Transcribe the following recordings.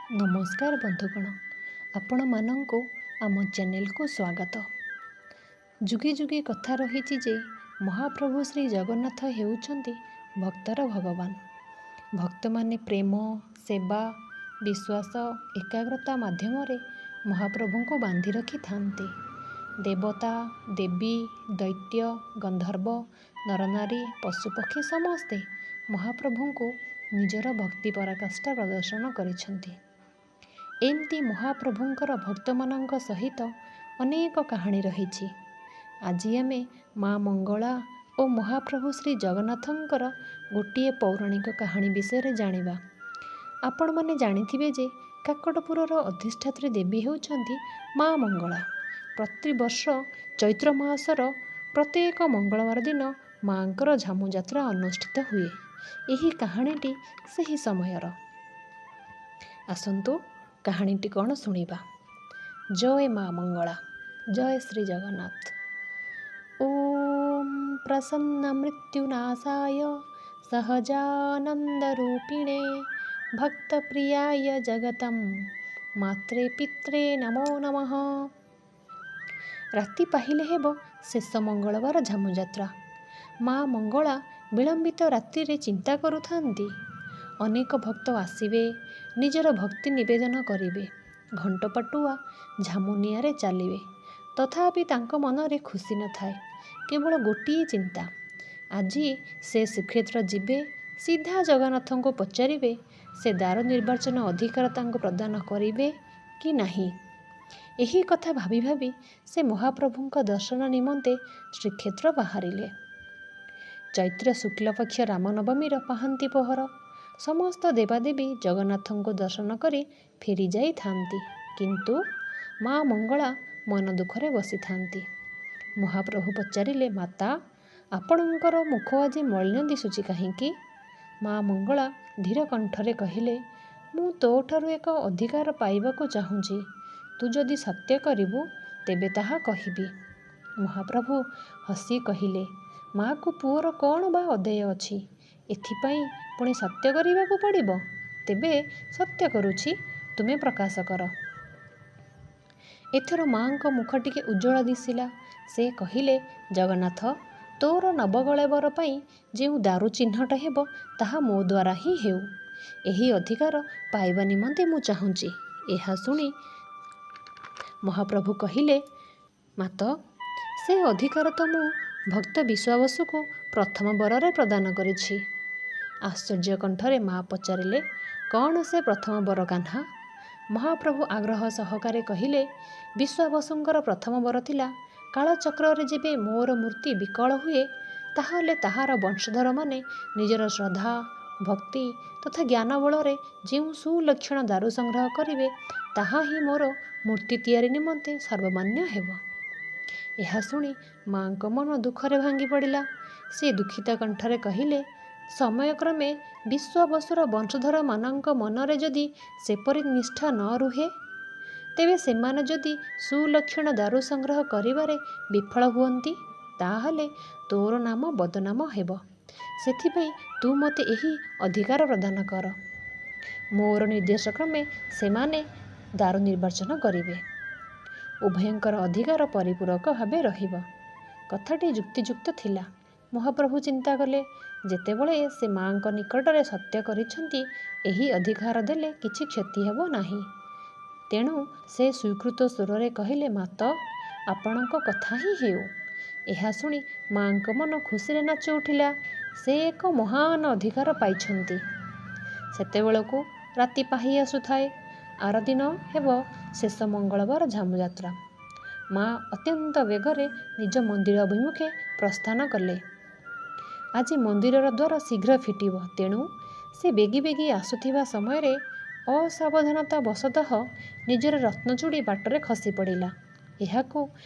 ନମସ୍କାର ବନ୍ଧୁଗଣ, ଆପଣମାନଙ୍କୁ ଆମ ଚ୍ୟାନେଲକୁ ସ୍ୱାଗତ। ଯୁଗେ ଯୁଗେ କଥା ରହିଛି ଯେ ମହାପ୍ରଭୁ ଶ୍ରୀ ଜଗନ୍ନାଥ ହେଉଛନ୍ତି ଭକ୍ତର ଭଗବାନ। ଭକ୍ତମାନେ ପ୍ରେମ, ସେବା, ବିଶ୍ୱାସ, ଏକାଗ୍ରତା ମାଧ୍ୟମରେ ମହାପ୍ରଭୁଙ୍କୁ ବାନ୍ଧି ରଖିଥାନ୍ତି। ଦେବତା, ଦେବୀ, ଦୈତ୍ୟ, ଗନ୍ଧର୍ବ, ନରନାରୀ, ପଶୁପକ୍ଷୀ ସମସ୍ତେ ମହାପ୍ରଭୁଙ୍କୁ ନିଜର ଭକ୍ତି ପରାକାଷ୍ଠା ପ୍ରଦର୍ଶନ କରିଛନ୍ତି। ଏମିତି ମହାପ୍ରଭୁଙ୍କର ଭକ୍ତମାନଙ୍କ ସହିତ ଅନେକ କାହାଣୀ ରହିଛି। ଆଜି ଆମେ ମା ମଙ୍ଗଳା ଓ ମହାପ୍ରଭୁ ଶ୍ରୀ ଜଗନ୍ନାଥଙ୍କର ଗୋଟିଏ ପୌରାଣିକ କାହାଣୀ ବିଷୟରେ ଜାଣିବା। ଆପଣମାନେ ଜାଣିଥିବେ ଯେ କାକଟପୁରର ଅଧିଷ୍ଠାତ୍ରୀ ଦେବୀ ହେଉଛନ୍ତି ମା ମଙ୍ଗଳା। ପ୍ରତିବର୍ଷ ଚୈତ୍ର ମାସର ପ୍ରତ୍ୟେକ ମଙ୍ଗଳବାର ଦିନ ମାଙ୍କର ଝାମୁଯାତ୍ରା ଅନୁଷ୍ଠିତ ହୁଏ। ଏହି କାହାଣୀଟି ସେହି ସମୟର। ଆସନ୍ତୁ କାହାଣୀଟି କ'ଣ ଶୁଣିବା। ଜୟ ମା ମଙ୍ଗଳା, ଜୟ ଶ୍ରୀ ଜଗନ୍ନାଥ। ଓମ୍ ପ୍ରସନ୍ନ ମୃତ୍ୟୁନାଶାୟ ସହଜାନନ୍ଦରୂପିଣେ ଭକ୍ତପ୍ରିୟାୟ ଜଗତಂ ମାତ୍ରେ ପିତ୍ରେ ନମୋ ନମଃ। ରାତି ପାହିଲେ ହେବ ଶେଷ ମଙ୍ଗଳବାର ଝାମୁଯାତ୍ରା। ମା ମଙ୍ଗଳା ବିଳମ୍ବିତ ରାତ୍ରିରେ ଚିନ୍ତା କରୁଥାନ୍ତି, ଅନେକ ଭକ୍ତ ଆସିବେ, ନିଜର ଭକ୍ତି ନିବେଦନ କରିବେ, ଘଣ୍ଟ ପାଟୁଆ ଝାମୁ ନିଆଁରେ ଚାଲିବେ। ତଥାପି ତାଙ୍କ ମନରେ ଖୁସି ନଥାଏ, କେବଳ ଗୋଟିଏ ଚିନ୍ତା, ଆଜି ସେ ଶ୍ରୀକ୍ଷେତ୍ର ଯିବେ, ସିଧା ଜଗନ୍ନାଥଙ୍କୁ ପଚାରିବେ ସେ ଦାରୁ ନିର୍ବାଚନ ଅଧିକାର ତାଙ୍କୁ ପ୍ରଦାନ କରିବେ କି ନାହିଁ। ଏହି କଥା ଭାବି ଭାବି ସେ ମହାପ୍ରଭୁଙ୍କ ଦର୍ଶନ ନିମନ୍ତେ ଶ୍ରୀକ୍ଷେତ୍ର ବାହାରିଲେ। ଚୈତ୍ର ଶୁକ୍ଲପକ୍ଷ ରାମନବମୀର ପାହାନ୍ତି ପହର। ସମସ୍ତ ଦେବାଦେବୀ ଜଗନ୍ନାଥଙ୍କୁ ଦର୍ଶନ କରି ଫେରିଯାଇଥାନ୍ତି, କିନ୍ତୁ ମା ମଙ୍ଗଳା ମନ ଦୁଃଖରେ ବସିଥାନ୍ତି। ମହାପ୍ରଭୁ ପଚାରିଲେ, ମାତା, ଆପଣଙ୍କର ମୁଖ ଆଜି ମଳିନ ଦିଶୁଛି କାହିଁକି? ମା ମଙ୍ଗଳା ଧୀର କଣ୍ଠରେ କହିଲେ, ମୁଁ ତୋଠାରୁ ଏକ ଅଧିକାର ପାଇବାକୁ ଚାହୁଁଛି। ତୁ ଯଦି ସତ୍ୟ କରିବୁ ତେବେ ତାହା କହିବି। ମହାପ୍ରଭୁ ହସି କହିଲେ, ମାଆକୁ ପୁଅର କ'ଣ ବା ଅଦେୟ ଅଛି? ଏଥିପାଇଁ ପୁଣି ସତ୍ୟ କରିବାକୁ ପଡ଼ିବ? ତେବେ ସତ୍ୟ କରୁଛି, ତୁମେ ପ୍ରକାଶ କର। ଏଥର ମାଆଙ୍କ ମୁଖ ଟିକେ ଉଜ୍ଜଳ ଦିଶିଲା। ସେ କହିଲେ, ଜଗନ୍ନାଥ, ତୋର ନବକଳେବର ପାଇଁ ଯେଉଁ ଦାରୁ ଚିହ୍ନଟ ହେବ ତାହା ମୋ ଦ୍ୱାରା ହିଁ ହେଉ। ଏହି ଅଧିକାର ପାଇବା ନିମନ୍ତେ ମୁଁ ଚାହୁଁଛି। ଏହା ଶୁଣି ମହାପ୍ରଭୁ କହିଲେ, ମାତ, ସେ ଅଧିକାର ତ ମୁଁ ଭକ୍ତ ବିଶ୍ୱାବସୁକୁ ପ୍ରଥମ ବରରେ ପ୍ରଦାନ କରିଛି। ଆଶ୍ଚର୍ଯ୍ୟ କଣ୍ଠରେ ମା ପଚାରିଲେ, କ'ଣ ସେ ପ୍ରଥମ ବର କାହ୍ନା? ମହାପ୍ରଭୁ ଆଗ୍ରହ ସହକାରେ କହିଲେ, ବିଶ୍ୱାବସୁଙ୍କର ପ୍ରଥମ ବର ଥିଲା, କାଳଚକ୍ରରେ ଯେବେ ମୋର ମୂର୍ତ୍ତି ବିକଳ ହୁଏ, ତାହେଲେ ତାହାର ବଂଶଧରମାନେ ନିଜର ଶ୍ରଦ୍ଧା, ଭକ୍ତି ତଥା ଜ୍ଞାନ ବଳରେ ଯେଉଁ ସୁଲକ୍ଷଣ ଦାରୁ ସଂଗ୍ରହ କରିବେ, ତାହା ହିଁ ମୋର ମୂର୍ତ୍ତି ତିଆରି ନିମନ୍ତେ ସର୍ବମାନ୍ୟ ହେବ। ଏହା ଶୁଣି ମାଙ୍କ ମନ ଦୁଃଖରେ ଭାଙ୍ଗି ପଡ଼ିଲା। ସେ ଦୁଃଖିତ କଣ୍ଠରେ କହିଲେ, ସମୟକ୍ରମେ ବିଶ୍ୱାବସୁର ବଂଶଧରମାନଙ୍କ ମନରେ ଯଦି ସେପରି ନିଷ୍ଠା ନ ରୁହେ, ତେବେ ସେମାନେ ଯଦି ସୁଲକ୍ଷଣ ଦାରୁ ସଂଗ୍ରହ କରିବାରେ ବିଫଳ ହୁଅନ୍ତି, ତାହେଲେ ତୋର ନାମ ବଦନାମ ହେବ। ସେଥିପାଇଁ ତୁ ମୋତେ ଏହି ଅଧିକାର ପ୍ରଦାନ କର। ମୋର ନିର୍ଦ୍ଦେଶକ୍ରମେ ସେମାନେ ଦାରୁ ନିର୍ବାଚନ କରିବେ। ଉଭୟଙ୍କର ଅଧିକାର ପରିପୂରକ ଭାବେ ରହିବ। କଥାଟି ଯୁକ୍ତିଯୁକ୍ତ ଥିଲା। ମହାପ୍ରଭୁ ଚିନ୍ତା କଲେ, ଯେତେବେଳେ ସେ ମାଆଙ୍କ ନିକଟରେ ସତ୍ୟ କରିଛନ୍ତି, ଏହି ଅଧିକାର ଦେଲେ କିଛି କ୍ଷତି ହେବ ନାହିଁ। ତେଣୁ ସେ ସ୍ୱୀକୃତ ସ୍ୱରରେ କହିଲେ, ମାତ, ଆପଣଙ୍କ କଥା ହିଁ ହେଉ। ଏହା ଶୁଣି ମାଆଙ୍କ ମନ ଖୁସିରେ ନାଚି ଉଠିଲା। ସେ ଏକ ମହାନ ଅଧିକାର ପାଇଛନ୍ତି। ସେତେବେଳକୁ ରାତି ପାହି ଆସୁଥାଏ। ଆରଦିନ ହେବ ଶେଷ ମଙ୍ଗଳବାର ଝାମୁଯାତ୍ରା। ମା ଅତ୍ୟନ୍ତ ବେଗରେ ନିଜ ମନ୍ଦିର ଅଭିମୁଖେ ପ୍ରସ୍ଥାନ କଲେ। ଆଜି ମନ୍ଦିରର ଦ୍ୱାର ଶୀଘ୍ର ଫିଟିବ, ତେଣୁ ସେ ବେଗି ବେଗି ଆସୁଥିବା ସମୟରେ ଅସାବଧାନତା ବଶତଃ ନିଜର ରତ୍ନଚୁଡ଼ି ବାଟରେ ଖସି ପଡ଼ିଲା। ଏହାକୁ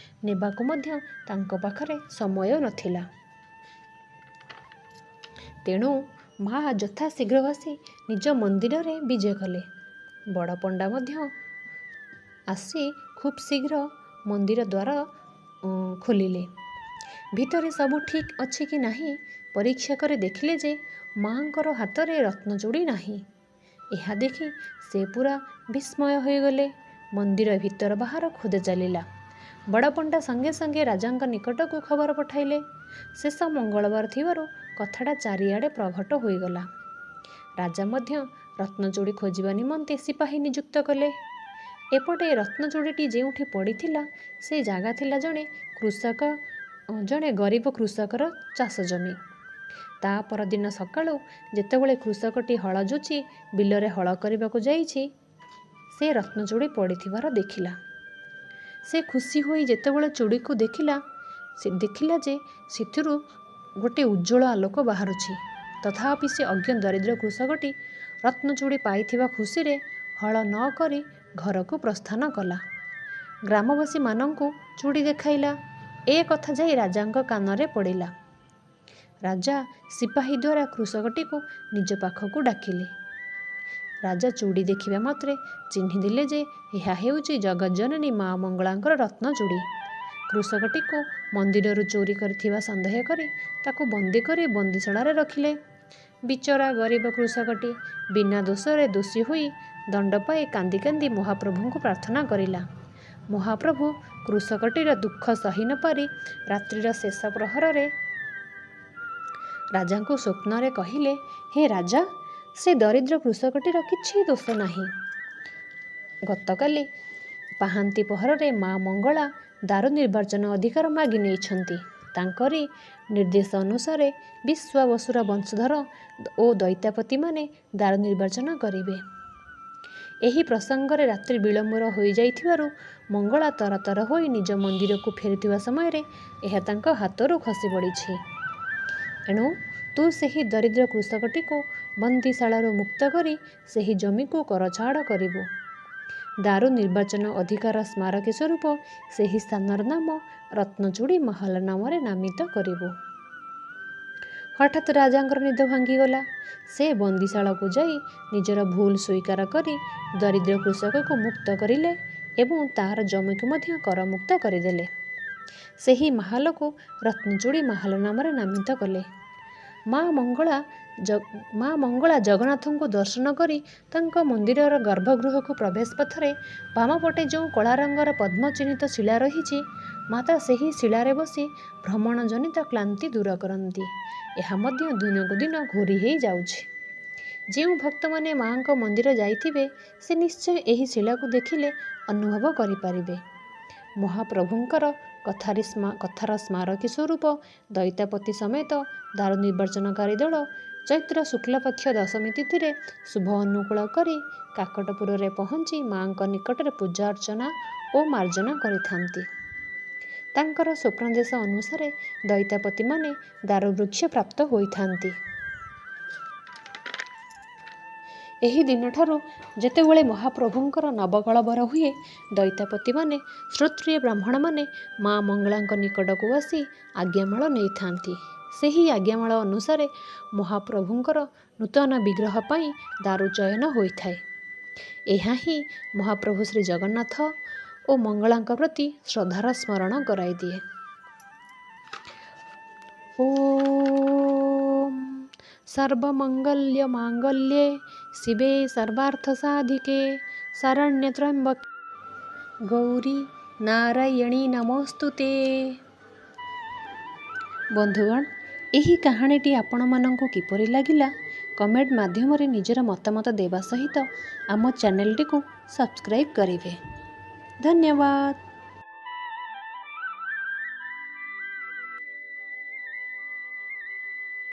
ନେବାକୁ ମଧ୍ୟ ତାଙ୍କ ପାଖରେ ସମୟ ନଥିଲା। ତେଣୁ ମା ଯଥାଶୀଘ୍ର ଆସି ନିଜ ମନ୍ଦିରରେ ବିଜେ କଲେ। ବଡ଼ ପଣ୍ଡା ମଧ୍ୟ ଆସି ଖୁବ୍ ଶୀଘ୍ର ମନ୍ଦିର ଦ୍ୱାର ଖୋଲିଲେ। ଭିତରେ ସବୁ ଠିକ୍ ଅଛି କି ନାହିଁ ପରୀକ୍ଷା କରି ଦେଖିଲେ ଯେ ମାଆଙ୍କର ହାତରେ ରତ୍ନଚୁଡ଼ି ନାହିଁ। ଏହା ଦେଖି ସେ ପୂରା ବିସ୍ମୟ ହୋଇଗଲେ। ମନ୍ଦିର ଭିତର ବାହାର ଖୋଜା ଚାଲିଲା। ବଡ଼ପଣ୍ଡା ସଙ୍ଗେ ସଙ୍ଗେ ରାଜାଙ୍କ ନିକଟକୁ ଖବର ପଠାଇଲେ। ଶେଷ ମଙ୍ଗଳବାର ଥିବାରୁ କଥାଟା ଚାରିଆଡ଼େ ପ୍ରଘଟ ହୋଇଗଲା। ରାଜା ମଧ୍ୟ ରତ୍ନଚୁଡ଼ି ଖୋଜିବା ନିମନ୍ତେ ସିପାହୀ ନିଯୁକ୍ତ କଲେ। ଏପଟେ ରତ୍ନଚୁଡ଼ିଟି ଯେଉଁଠି ପଡ଼ିଥିଲା, ସେ ଜାଗା ଥିଲା ଜଣେ ଗରିବ କୃଷକର ଚାଷ ଜମି। ତା ପରଦିନ ସକାଳୁ ଯେତେବେଳେ କୃଷକଟି ହଳ ଯୋଚି ବିଲରେ ହଳ କରିବାକୁ ଯାଇଛି, ସେ ରତ୍ନଚୁଡ଼ି ପଡ଼ିଥିବାର ଦେଖିଲା। ସେ ଖୁସି ହୋଇ ଯେତେବେଳେ ଚୁଡ଼ିକୁ ଦେଖିଲା, ସେ ଦେଖିଲା ଯେ ସେଥିରୁ ଗୋଟେ ଉଜ୍ଜ୍ୱଳ ଆଲୋକ ବାହାରୁଛି। ତଥାପି ସେ ଅଜ୍ଞ ଦରିଦ୍ର କୃଷକଟି ରତ୍ନଚୁଡ଼ି ପାଇଥିବା ଖୁସିରେ ହଳ ନ କରି ଘରକୁ ପ୍ରସ୍ଥାନ କଲା। ଗ୍ରାମବାସୀମାନଙ୍କୁ ଚୁଡ଼ି ଦେଖାଇଲା। ଏ କଥା ଯାଇ ରାଜାଙ୍କ କାନରେ ପଡ଼ିଲା। ରାଜା ସିପାହୀ ଦ୍ୱାରା କୃଷକଟିକୁ ନିଜ ପାଖକୁ ଡାକିଲେ। ରାଜା ଚୁଡ଼ି ଦେଖିବା ମାତ୍ରେ ଚିହ୍ନିଦେଲେ ଯେ ଏହା ହେଉଛି ଜଗଜ୍ଜନନୀ ମା ମଙ୍ଗଳାଙ୍କର ରତ୍ନଚୁଡ଼ି। କୃଷକଟିକୁ ମନ୍ଦିରରୁ ଚୋରି କରିଥିବା ସନ୍ଦେହ କରି ତାକୁ ବନ୍ଦୀ କରି ବନ୍ଦୀଶାଳାରେ ରଖିଲେ। ବିଚରା ଗରିବ କୃଷକଟି ବିନା ଦୋଷରେ ଦୋଷୀ ହୋଇ ଦଣ୍ଡ ପାଇ କାନ୍ଦି କାନ୍ଦି ମହାପ୍ରଭୁଙ୍କୁ ପ୍ରାର୍ଥନା କରିଲା। ମହାପ୍ରଭୁ କୃଷକଟିର ଦୁଃଖ ସହି ନପାରି ରାତ୍ରିର ଶେଷ ପ୍ରହରରେ ରାଜାଙ୍କୁ ସ୍ୱପ୍ନରେ କହିଲେ, ହେ ରାଜା, ସେ ଦରିଦ୍ର କୃଷକଟିର କିଛି ଦୋଷ ନାହିଁ। ଗତକାଲି ପାହାନ୍ତି ପହରରେ ମା ମଙ୍ଗଳା ଦାରୁ ନିର୍ବାଚନ ଅଧିକାର ମାଗି ନେଇଛନ୍ତି। ତାଙ୍କରି ନିର୍ଦ୍ଦେଶ ଅନୁସାରେ ବିଶ୍ୱାବସୁର ବଂଶଧର ଓ ଦୈତାପତିମାନେ ଦାରୁ ନିର୍ବାଚନ କରିବେ। ଏହି ପ୍ରସଙ୍ଗରେ ରାତ୍ରି ବିଳମ୍ବ ହୋଇଯାଇଥିବାରୁ ମଙ୍ଗଳା ତରତର ହୋଇ ନିଜ ମନ୍ଦିରକୁ ଫେରୁଥିବା ସମୟରେ ଏହା ତାଙ୍କ ହାତରୁ ଖସି ପଡ଼ିଛି। ଏଣୁ ତୁ ସେହି ଦରିଦ୍ର କୃଷକଟିକୁ ବନ୍ଦୀଶାଳାରୁ ମୁକ୍ତ କରି ସେହି ଜମିକୁ କରଛାଡ଼ କରିବୁ। ଦାରୁ ନିର୍ବାଚନ ଅଧିକାର ସ୍ମାରକୀ ସ୍ୱରୂପ ସେହି ସ୍ଥାନର ନାମ ରତ୍ନଚୁଡ଼ି ମାହାଲ ନାମରେ ନାମିତ କରିବୁ। ହଠାତ୍ ରାଜାଙ୍କର ନିଦ ଭାଙ୍ଗିଗଲା। ସେ ବନ୍ଦୀଶାଳାକୁ ଯାଇ ନିଜର ଭୁଲ ସ୍ୱୀକାର କରି ଦରିଦ୍ର କୃଷକକୁ ମୁକ୍ତ କରିଲେ ଏବଂ ତାହାର ଜମିକୁ ମଧ୍ୟ କରମୁକ୍ତ କରିଦେଲେ। ସେହି ମାହାଲକୁ ରତ୍ନଚୁଡ଼ି ମାହାଲ ନାମରେ ନାମିତ କଲେ। ମା ମଙ୍ଗଳା ଜଗନ୍ନାଥଙ୍କୁ ଦର୍ଶନ କରି ତାଙ୍କ ମନ୍ଦିରର ଗର୍ଭଗୃହକୁ ପ୍ରବେଶ ପଥରେ ବାମପଟେ ଯେଉଁ କଳା ରଙ୍ଗର ପଦ୍ମଚିହ୍ନିତ ଶିଳା ରହିଛି, ମାତା ସେହି ଶିଳାରେ ବସି ଭ୍ରମଣଜନିତ କ୍ଳାନ୍ତି ଦୂର କରନ୍ତି। ଏହା ମଧ୍ୟ ଦିନକୁ ଦିନ ଘୋରି ହେଇଯାଉଛି। ଯେଉଁ ଭକ୍ତମାନେ ମାଆଙ୍କ ମନ୍ଦିର ଯାଇଥିବେ, ସେ ନିଶ୍ଚୟ ଏହି ଶିଳାକୁ ଦେଖିଲେ ଅନୁଭବ କରିପାରିବେ। ମହାପ୍ରଭୁଙ୍କର କଥାର ସ୍ମାରକୀ ସ୍ୱରୂପ ଦୈତାପତି ସମେତ ଦାରୁ ନିର୍ବାଚନକାରୀ ଦଳ ଚୈତ୍ର ଶୁକ୍ଳପକ୍ଷ ଦଶମୀ ତିଥିରେ ଶୁଭ ଅନୁକୂଳ କରି କାକଟପୁରରେ ପହଞ୍ଚି ମାଆଙ୍କ ନିକଟରେ ପୂଜା ଅର୍ଚ୍ଚନା ଓ ମାର୍ଜନା କରିଥାନ୍ତି। ତାଙ୍କର ସ୍ୱପ୍ନାଦେଶ ଅନୁସାରେ ଦୈତାପତିମାନେ ଦାରୁବୃକ୍ଷ ପ୍ରାପ୍ତ ହୋଇଥାନ୍ତି। ଏହି ଦିନଠାରୁ ଯେତେବେଳେ ମହାପ୍ରଭୁଙ୍କର ନବକଳେବର ହୁଏ, ଦୈତାପତିମାନେ ଶ୍ରୋତ୍ରିୟ ବ୍ରାହ୍ମଣମାନେ ମା ମଙ୍ଗଳାଙ୍କ ନିକଟକୁ ଆସି ଆଜ୍ଞାମାଳ ନେଇଥାନ୍ତି। ସେହି ଆଜ୍ଞାମାଳ ଅନୁସାରେ ମହାପ୍ରଭୁଙ୍କର ନୂତନ ବିଗ୍ରହ ପାଇଁ ଦାରୁ ଚୟନ ହୋଇଥାଏ। ଏହା ହିଁ ମହାପ୍ରଭୁ ଶ୍ରୀ ଜଗନ୍ନାଥ ଓ ମଙ୍ଗଳାଙ୍କ ପ୍ରତି ଶ୍ରଦ୍ଧାର ସ୍ମରଣ କରାଇଦିଏ। ଓମ୍ ସର୍ବମଙ୍ଗଲ୍ୟ ମାଙ୍ଗଲ୍ୟେ ଶିବେ ସର୍ବାର୍ଥ ସାଧିକେ ଶରଣ୍ୟ ତ୍ର୍ୟମ୍ବକେ ଗୌରୀ ନାରାୟଣୀ ନମୋସ୍ତୁତେ। ବନ୍ଧୁଗଣ, ଏହି କାହାଣୀଟି ଆପଣମାନଙ୍କୁ କିପରି ଲାଗିଲା କମେଣ୍ଟ ମାଧ୍ୟମରେ ନିଜର ମତାମତ ଦେବା ସହିତ ଆମ ଚ୍ୟାନେଲଟିକୁ ସବସ୍କ୍ରାଇବ୍ କରିବେ। ଧନ୍ୟବାଦ।